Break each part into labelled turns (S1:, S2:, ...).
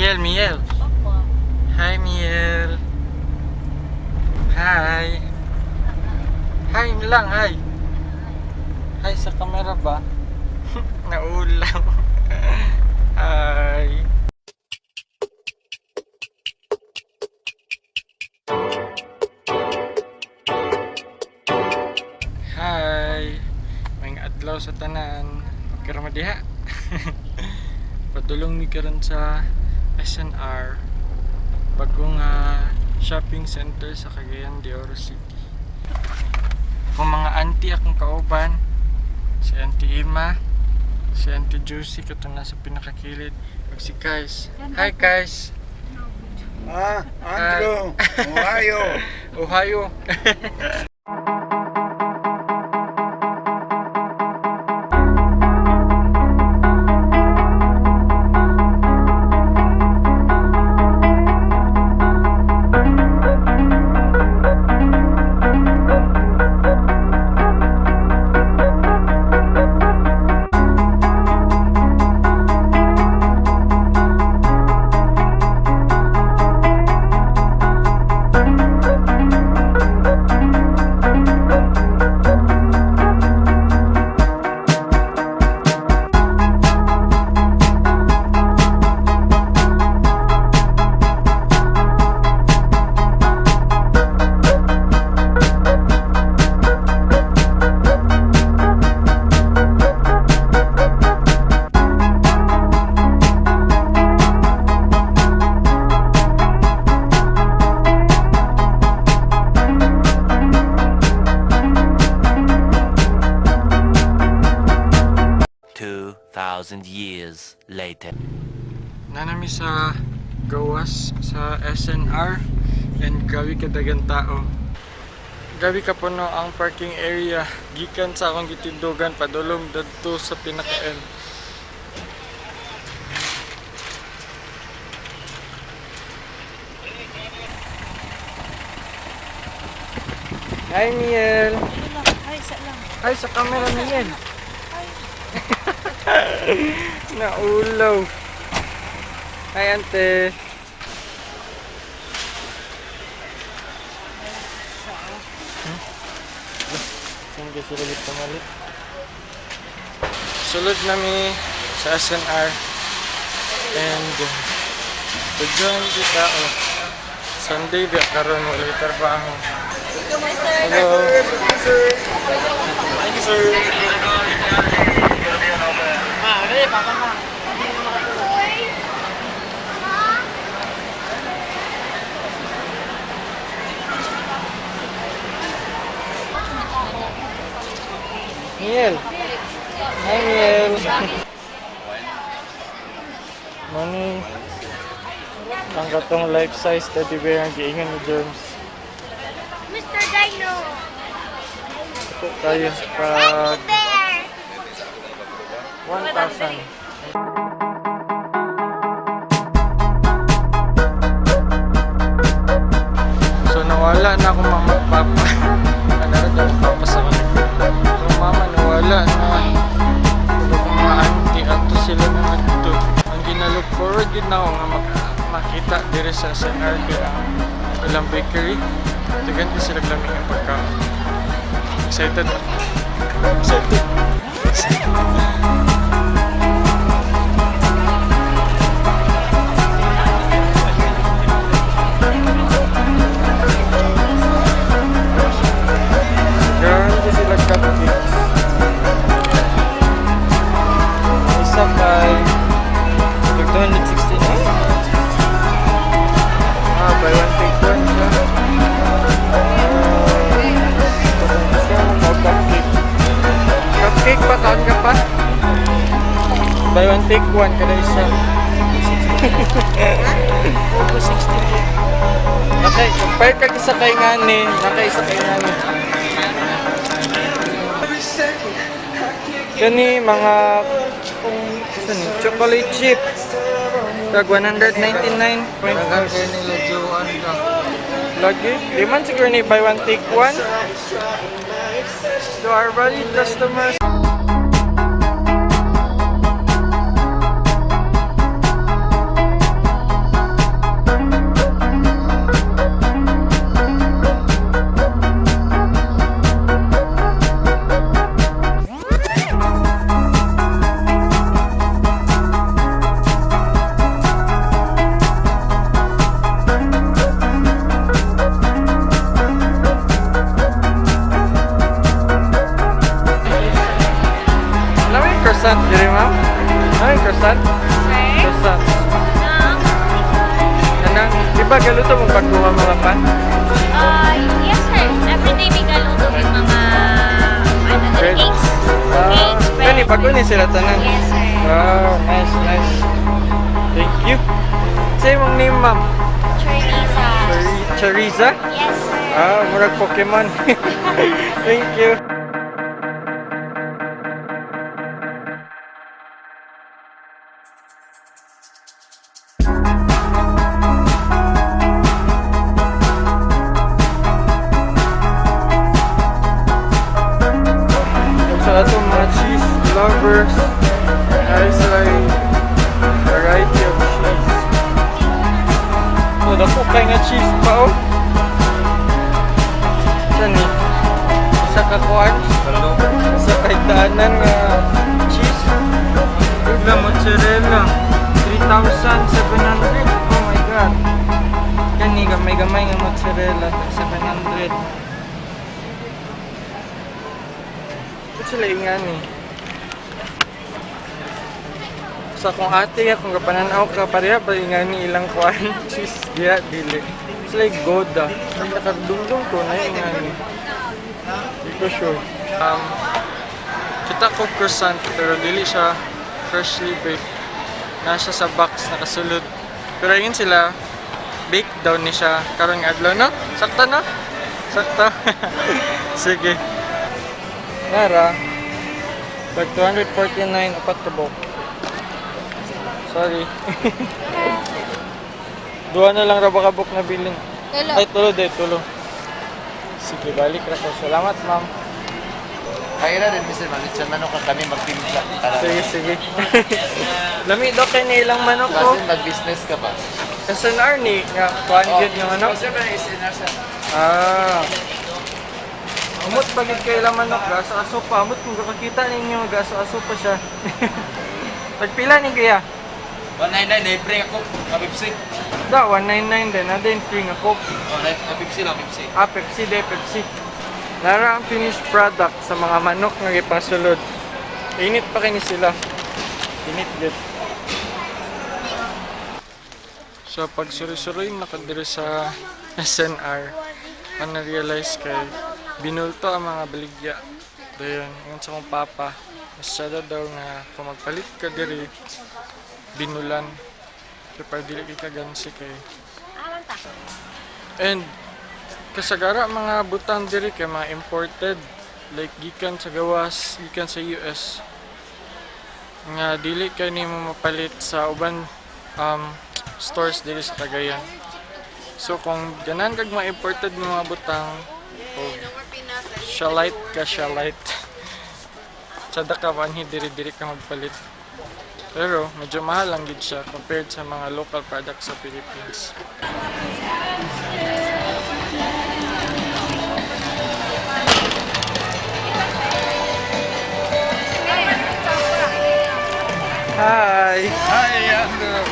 S1: Miel, Miel.
S2: Opo.
S1: Hi, Miel. Hi. Hi lang, hi. Hi sa camera ba? Naulam. Hi. Hi. May adlaw sa tanan. Okay ra diha. Padulong mi karon sa SNR, bagong shopping center sa Cagayan de Oro City. Akong mga auntie akong kauban, si Auntie Ima, si Auntie Juicy katong nasa pinakakilid, ug si Kais. Hi, Kais.
S3: Ah, Andrew, Ohio.
S1: Ohio.
S4: 2,000 years later.
S1: Nanami sa gawas sa SNR and gawi kadagan tao. Gabi ka puno ang parking area gikan sa akong gitindugan padulong dadto sa pinaka-end. Hi, Miel!
S2: Ay, isa lang.
S1: Hi sa camera, Miel! Naulaw. Hi, ante. Hmm? Saan ka sila pamalit? Sulod nami sa SNR and tujuan kita, oh. Sunday ba karon, wala trabaho. Hello.
S3: Thank you, sir.
S1: Miel. Hi, Miel. Money. Ang katong life size teddy bear ang giingon ni Germs.
S5: Mr. Dino.
S1: Ito tayo pag
S5: Bear.
S1: 1,000. So nawala na akong mama at papa. Ano rin daw papa sa kanila. So mama nawala na. Ito akong mga auntie ato sila na nagto. Ang ginalook forward yun na ako nga makita dire sa SNR kay ang ilang bakery. Tagan ko sila lamig ang pagkaon. Excited ako. Excited. Excited. Grabe sila cupcakes. Isa kay 269. Ah, buy one take one siya. Ah, gusto mo mo cupcake. Cupcake pa, kaon ka pa? Buy one take one kada isa.
S2: Opo, 68.
S1: Nakay, compare kag isa kay ngani, naka isa kay ngani. Kani mga ano ni, chocolate chip. Tag 199. Lagi, di man siguro ni buy one take one. To our valued customers. Di ba galuto mo pagkuha mga pan?
S5: Yes, sir. Every day may galuto yung mga ano,
S1: Bread.
S5: cakes.
S1: Ah,
S5: Cakes, bread.
S1: kani bago ni sila tanan.
S5: Yes, sir.
S1: Wow, nice, nice. Thank you. Say mong name, ma'am.
S5: Chorizo.
S1: Chariza?
S5: Yes, sir.
S1: Ah, murag Pokemon. Thank you. Sa atong mga cheese lovers, guys, like variety of cheese. So, dako kay nga cheese pa oh. Saan ni? Isa ka kuan? Isa kay daanan nga cheese. Bigla mozzarella. 3,700. Oh my God. Kani gamay-gamay nga mozzarella. 700. Ba't sila ingan eh? Sa akong ate, akong kapananaw ka, pareha pa ingani ilang kuan. Cheese, diya, dili. It's like Goda. Ang nakadungdong ko na ingani. Hindi ko sure. Kita ko croissant pero dili siya freshly baked. Nasa sa box nakasulod. Pero ayun sila, bake daw ni siya karong adlaw no? Sakto no? Sakto. Sige. Nara. Pag 249 upat ka buok. Sorry. Duha na lang ra ba kabuk na bilin.
S5: Tulo.
S1: Ay, tulo de, tulo. Sige, balik ra ko. Salamat, ma'am.
S6: Kaya na rin, Mr. Manager, manok ka kami magtimpla. Tara.
S1: Sige, sige. Lami daw kay nilang manok ko.
S6: Kasi mag-business ka ba?
S1: SNR ni nga kuan gyud nga manok.
S6: Siyempre, SNR siya.
S1: Ah. Amot pagid kay ilang manok gaso-aso pa. Amot kung kakakita ninyo gaso-aso pa siya. Pagpila ni kaya?
S6: 199, eh, pre ako. Ka-Pepsi.
S1: Da 199 din, na din free nga coke.
S6: Oh, ka-Pepsi lang, Pepsi.
S1: Ah, Pepsi de, Pepsi. Nara ang finished product sa mga manok nga gipasulod. Init pa kini sila. Init gid. So pag suri-suroy nakadiri sa SNR, ang na-realize kay binulto ang mga baligya. Dayon, ingon sa akong papa, masyado daw nga kung magpalit ka diri, binulan. Kaya para dili kay kagansi kay. And kasagara mga butang diri kay mga imported, like gikan sa gawas, gikan sa US, nga dili kay nimo mapalit sa uban stores diri sa Cagayan. So kung ganan kag mga imported nga mga butang o shalite ka shalite. Sada ka anhi diri diri ka magpalit. Pero medyo mahal lang gid siya compared sa mga local products sa Philippines. Hi.
S3: Hi, Andrew.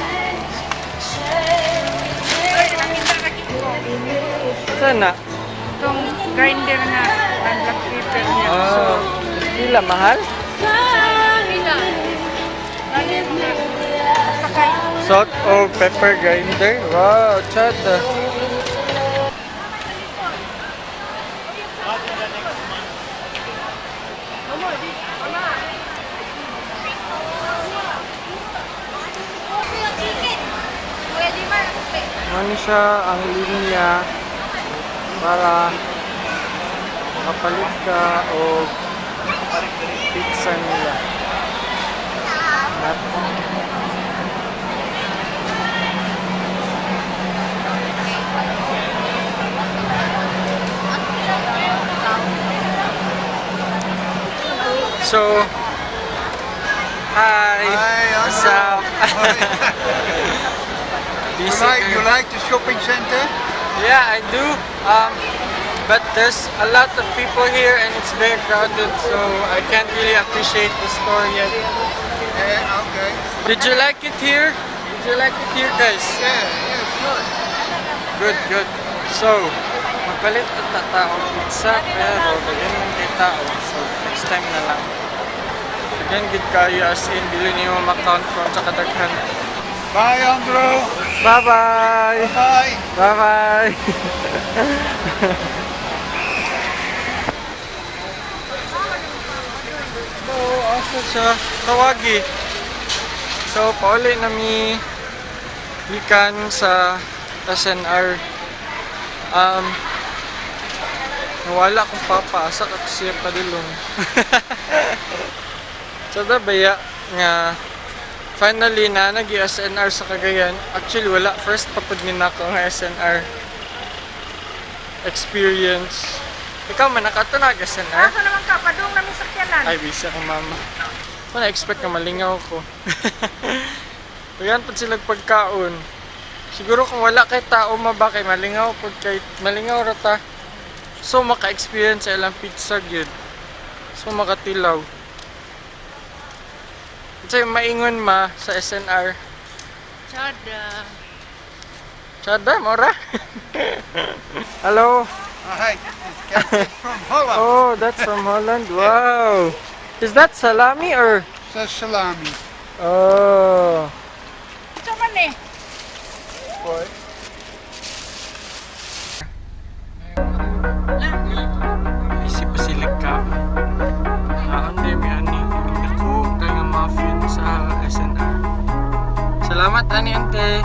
S1: Sana?
S2: Itong grinder na ang black pepper niya. So,
S1: Ah, pila mahal?
S2: pila. Lagi mga sakay.
S1: Salt or pepper grinder? Wow, chat. Ano siya ang linya para makapalit ka o pizza nila. So, hi.
S3: Hi,
S1: What's up?
S3: You
S1: Busy
S3: like, you
S1: kayo?
S3: like the shopping center?
S1: Yeah, I do. But there's a lot of people here and it's very crowded, so I can't really appreciate the store yet.
S3: Yeah, okay.
S1: Did you like it here? Did you like it here, guys?
S3: Yeah, sure.
S1: Good, good. So, magpalit at tao pizza, pero daghan man kay tao. So, next time na lang. Daghan gid kayo as in, dili nimo ma-count kung sa kadaghan.
S3: Bye, Andrew.
S1: Bye-bye.
S3: Bye.
S1: Bye-bye. So, asa siya? Tawagi. So, pauli na mi gikan sa SNR. Nawala kong papa. Asa ka siya padulong. So, baya nga finally na nag SNR sa Cagayan. Actually, wala. First pa pud ni nako nga SNR experience. Ikaw man nakato na SNR?
S2: Asa naman ka? Padung namin sakyanan.
S1: Ay, busy ako, mama. Wala expect nga malingaw ko. Ayan pud sila pagkaon. Siguro kung wala kay tao maba kay malingaw pud kay malingaw ra ta. So maka-experience sa ilang pizza gyud. So makatilaw. Unsay maingon ma sa SNR?
S2: Chada.
S1: Chada, mora. Hello.
S3: Hi. It's from Holland.
S1: Oh, that's from Holland. Wow. Is that salami or?
S3: That's salami.
S1: Oh.
S2: Ito man eh.
S3: Boy.
S1: Isip pa sila ka. Ah, hindi, may ani. Ako, kaya nga muffin sa SNR. Salamat, ani, ante.